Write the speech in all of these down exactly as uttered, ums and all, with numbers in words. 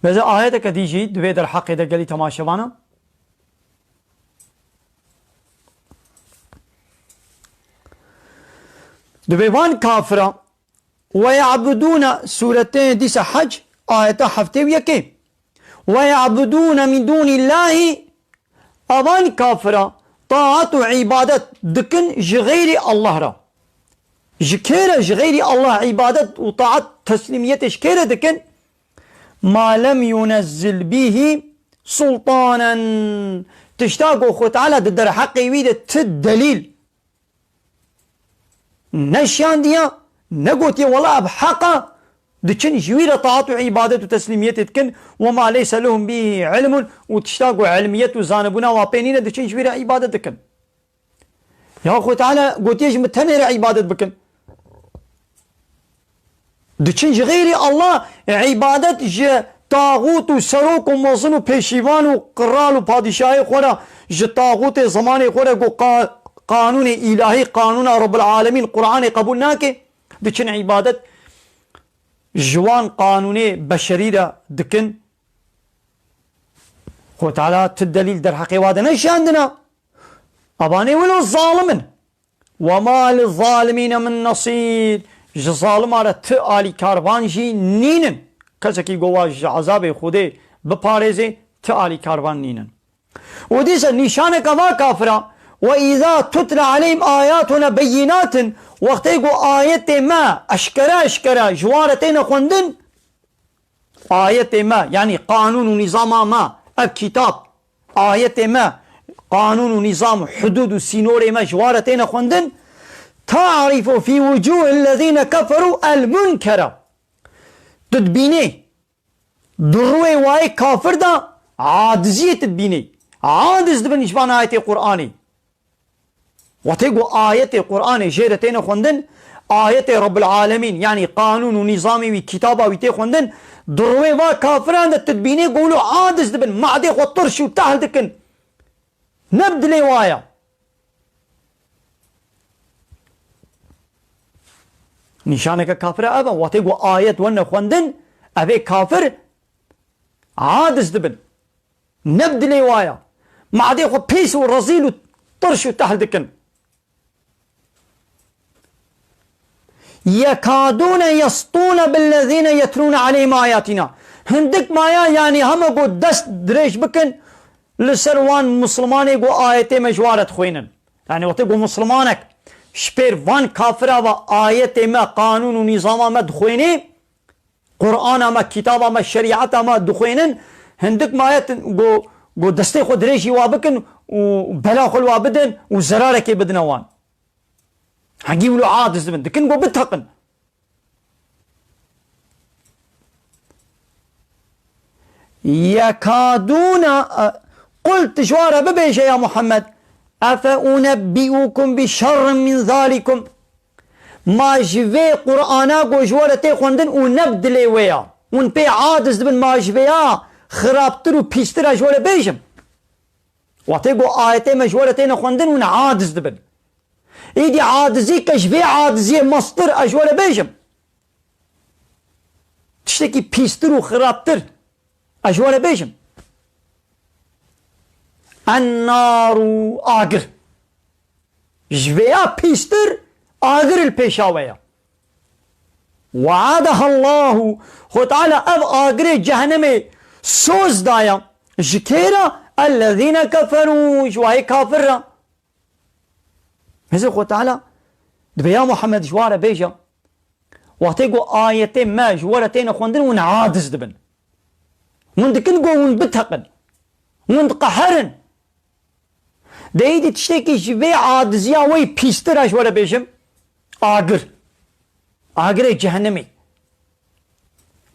Beze ayeteke dî jî di vê derheqê de gelî temaşevana. Di vê van kafira, "Ve ya'budûne", sûretê dîsa Hec, ayeta heftê û yekê. "Ve ya'budûne min dûnîllahî", evan kafira taat û îbadet dikin ji xeyrî Allah re. Ji kê re ji xeyrî Allah îbadet û taat, teslîmiyetê ji kê re dikin? "Ma lem yunezzil bîhî sultanen", tişta ku Xwe Teala di derheqê wî de ti delîl neşiyandiye, negotiye, "Wela ev heq e", diçin ji wî re taat û îbadet û teslîmiyetê dikin, "Ve ma leyse lehum bîhî ilmun", û tişta ku ilmiyet û zanibûna wa pê nîne, diçin ji wî re îbadet dikin. Ya Xwe Teala gotiye, "Ji min tenê re îbadet bikin." Diçin ji xeyrî Allah, îbadet ji taxût û serok û mezin û pêşîvan û qral û padîşahê xwe re, ji taxûtê zemanê xwe re ku qa-, qanûnê îlahî, qanûna Rebbil Alemîn, Qur'anê qebûl nake, diçin îbadet ji wan qanûnê beşerî re dikin. Xwe Teala ti delîl derheqê wa de neşandina. Abanê wilo zalim in. "Ve ma li zalimîne min nasîr." Ji zalima re ti alîkarvan jî nînin. Kesekî ku wa ji ezabê Xwedê biparêzê, ti alîkarvan nînin. Û dîsa nîşaneke va kafira, "Ve îza tutla aleyhim ayatuna beyinatin", wextê ku ayetê me eşkere eşkere ji wan re têne xwendin, ayetê me, yanî qanûn û nîzama me, ev kitab, ayetê me, qanûn û nîzam, hudûd û sînorê me ji wa re têne xwendin, "ta'rifu fî wucûhil lezîne keferû el munkere." Tu dibînî, di rûyê wayê kafir de aciziyê tu dibînî. Aciz dibin ji van ayetê Qur'anê. Wextê ku ayetê Qur'anê jê re têne xwendin, ayetê Rebbil Alemîn, yanî qanûn û nîzamê wî, kitaba wî tê xwendin, di rûyê va kafiran de tu dibînê ku wilo aciz dibin, madê xwe tirş û tehl dikin. Ne bi dilê wa ye. Nîşaneke kafira ev e. Wextê ku ayet wene xwendin, ev ê kafir aciz dibin. Ne bi dilê wa ye. Madê xwe pîs û rezîl û tirş û tehl dikin. "Yekadûne yestûne billezîne yetlûne aleyhim ayatîna." Hindik maya, yanî hema ku dest dirêj bikin li ser wan mislimanê ku ayetê me ji wan re dixwînin. Yanî wextê ku mislimanek ji pêr van kafira ve ayetê me, qanûn û nîzama me dixwînê, Qur'ana me, kitaba me, şerîeta me dixwînin, hindik maye tin-, go, go destê xwe dirêjî wa bikin û bela xwe li wa bidin û zerarekê bidine wan. Hengî wilo aciz dibin, dikin go biteqin. Yekadûne, e, qul, tu ji wan re bibêje ya Muhammed, "Efe unebbi'ukum bi şerrin min zalikum." Ma ji vê Qur'ana ku ji we re tê xwendin û ne bi dilê wê ya, hûn pê aciz dibin, ma ji vê ya xirabtir û pîstir ez ji we re bêjim? Wextê ku ayetê me ji we re têne xwendin, hûn aciz dibin. Îdî acizî ke ji vê aciziyê mestir ez ji we re bêjim. Tiştekî pîstir û xirabtir ez ji we re bêjim. Ennaru, agir. Ji vê ya pîstir agir li pêşa we ye. We'adehallahu, Xwe Teala ev agirê cehenemê soz daye. Ji kê re? Ellezîne keferû, ji wayê kafir re. Hêzê Xwe Teala dibê ya Muhammed ji wan re bêje, wextê ku ayetê me ji we re têne xwendin, hûn aciz dibin. Hûn dikin ku hûn biteqin. Hûn diqeherin. De êdî tiştekî ji vê aciziya we yî pîstir e, ji we re bêjim, agir. Agirê cehenemê.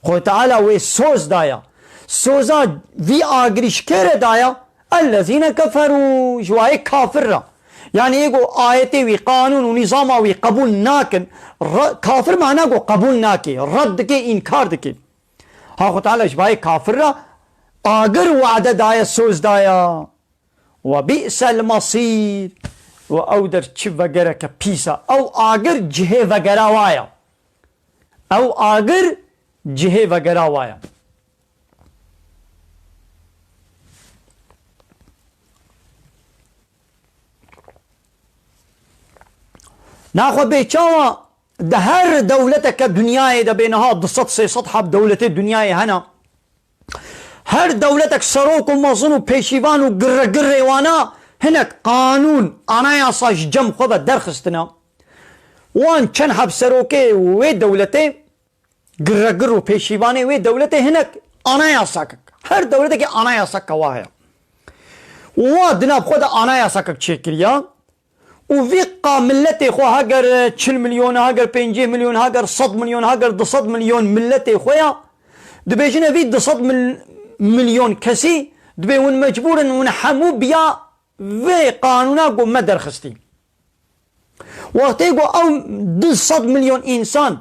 Xwe Teala wê soz daya. Soza vî agirî ji kê re daya? Ellezîne keferû, ji wayê kafir re. Yanî ê ku ayetê wî, qanûn û nîzama wî qebûl nakin, re-, kafir mana ku qebûl nake, red dike, înkar dike. Ha Xwe Teala ji wayê kafir re agir wade daye, soz daya. Ve bi'sel masîr. Û ew der çi vegereke pîs e. Ew agir cihê vegera wa ye. Ew agir cihê vegera wa ye. Naxwe bê çawa di her dewleteke dinyayê de bê niha du sed sê sed heb dewletê dinyayê hene. Her dewletek serok û mezin û pêşîvan û girregirê wana hinek qanûn, anayasa ji cem xwe ve derxistine. Wan çend heb serokê wê dewletê, girregir û pêşîvanê wê dewletê hinek anayasakek. Her dewletekê anayasaka wa heye. Wa di nav xwe de anayasakek çêkiriya û vî qa milletê xwe heger çil milyon, heger pêncî milyon, heger sed milyon, heger du sed milyon milletê xwe ya, dibêjine vî du sed mil-, milyon kesî dibê hûn mecbûr in hûn hemû biya vê qanûna ku me derxistî. Wextê ku ew du sed milyon însan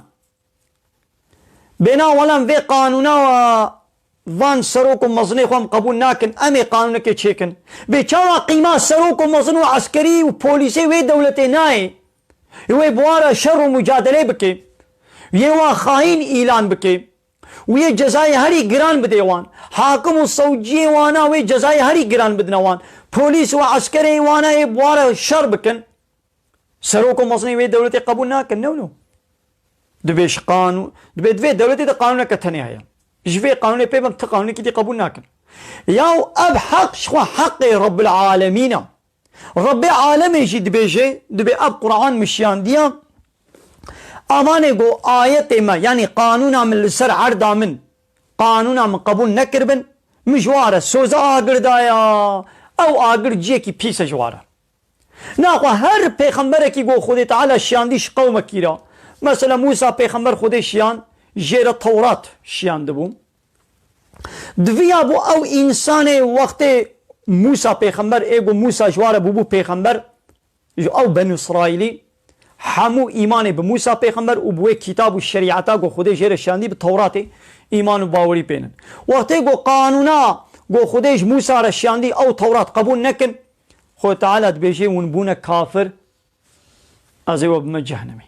bêna welam vê qanûna wa van serok û mezinê xwe em qebûl nakin, em ê qanûnekê çêkin. Bê çawa qîma serok û mezin û eskerî û polîsê wê dewletê nayê? Wê bi wan re şer û mucadelê bike. Yê wan xayîn îlan bike. Wê cezayê herî giran bidê wan. Hakim û sewciyê wana wê cezayê herî giran bidine wan. Polîs û eskerê wana yê bi wan re şer bikin. Serok û mezinê wê dewletê qebûl nakin, no, no. Dibê ji qanû-, dibê di vê dewletê de qanûneke tenê heye. Ji vê qanûnê pê bim ti qanûnekî dî qebûl nakin. Yaw ev heq ji xwe heqê Rebbil Alemîn e. Rebbê Alemê jî dibêje, dibê ev Quran min şiyandiya, evanê go ayetê me, yanî qanûna min li ser erda min, qanûna min qebûl nekiribin, min ji wan re soza agir daya, ew agir ciyekî pîs e ji wan re. Naxwe her pêxemberekî ku Xwedê Teala şiyandî ji qewmekî re. Mesela Mûsa pêxember Xwedê şiyan, jê re Tewrat şiyandibû. Diviya bû ew însanê wextê Mûsa pêxember, ê ku Mûsa ji wan re bûbû pêxember, ji ew Benû Îsraîlî, hemû îmanê bi Mûsa pêxember û bi wê kitab û şerîeta ku Xwedê jê re şiyandî bi Tewratê îman û bawerî pênin. Wextê ku qanûna ku Xwedê ji Mûsa re şiyandî ew Tewrat qebûl nekin, Xwedê Teala dibêje, hûn bûne kafir, ez ê we bime cehennemê.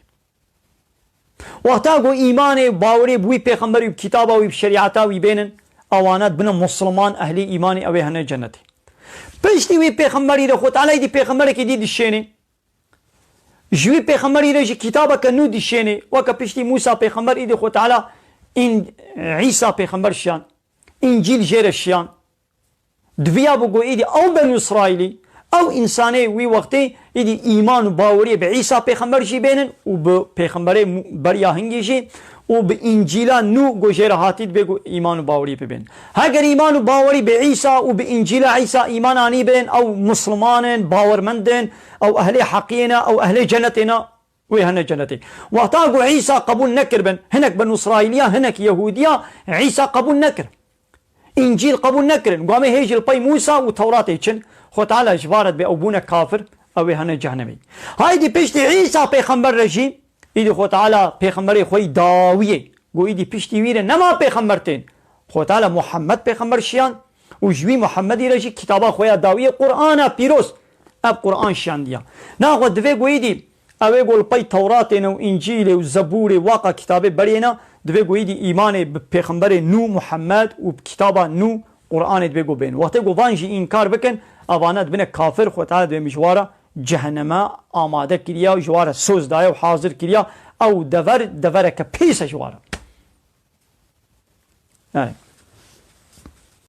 Wexta ku îmanê, bawerê bi wî pêxemberî û bi kitaba wî, bi şerîeta wî bênin, ewana dibine musliman, ehlî îmanê, ew ê hene cenetê. Piştî wî pêxemberî de Xwedê Teala îdî pêxemberekî dî dişênê. Ji wî pêxemberî re jî kitabeke nû dişênê. Weke piştî Mûsa pêxember îdî Xwedê Teala În-, Îsa pêxember şiyan. Încîl jê re şiyan. Diviya bû ku îdî ew Benû Îsraîlî, ew însanê wî wextê îdî îman û baweriyê bi Îsa pêxember jî bênin û bi pêxemberê Mû-, beriya hingî jî û bi Încîla nû ku jê re hatî dibê ku îman û baweriyê pê bênin. Heger îman û bawerî bi Îsa û bi Încîla Îsa îman anî bên, ew musliman in, bawermend in, ew ehlê heqiyê ne, ew ehlê cenetê ne. Wê hene cenetê. Wexta ku Îsa qebûl nekiribin, hinek Benû Îsraîliya, hinek Yehûdiya Îsa qebûl nekir. Încîl qebûl nekirin. Ku em ê hê jî li pey Mûsa û Tewratê çin, Xwe Teala ji van re dibê ew bûne kafir, ew ê hene cehennemê. Haydî piştî Îsa pêxember re jî, îdî Xwe Teala pêxemberê xwe yî dawiyê, ku îdî piştî wî re nema pêxember tên. Xwe Teala Muhammed pêxember şiyan, û ji wî Muhammedî re jî kitaba xwe ya dawiyê Qur'ana pîroz. Ev Qur'an şiyandiya. Naxwe divê ku îdî ew ê ku li pey Tewratê ne û Încîlê û Zebûrê waqa kitabê beriyê ne, divê ku îdî îmanê bi pêxemberê nû Muhammed û bi kitaba nû Qur'anê divê ku bên. Wextê ku van jî înkar bikin, evane dibine kafir, Xwe Teala divê min ji wan re cehenneme amade kiriya û ji wan re soz daye û hazir kiriya. Ew dever, devereke pîs e ji wan re. Yani,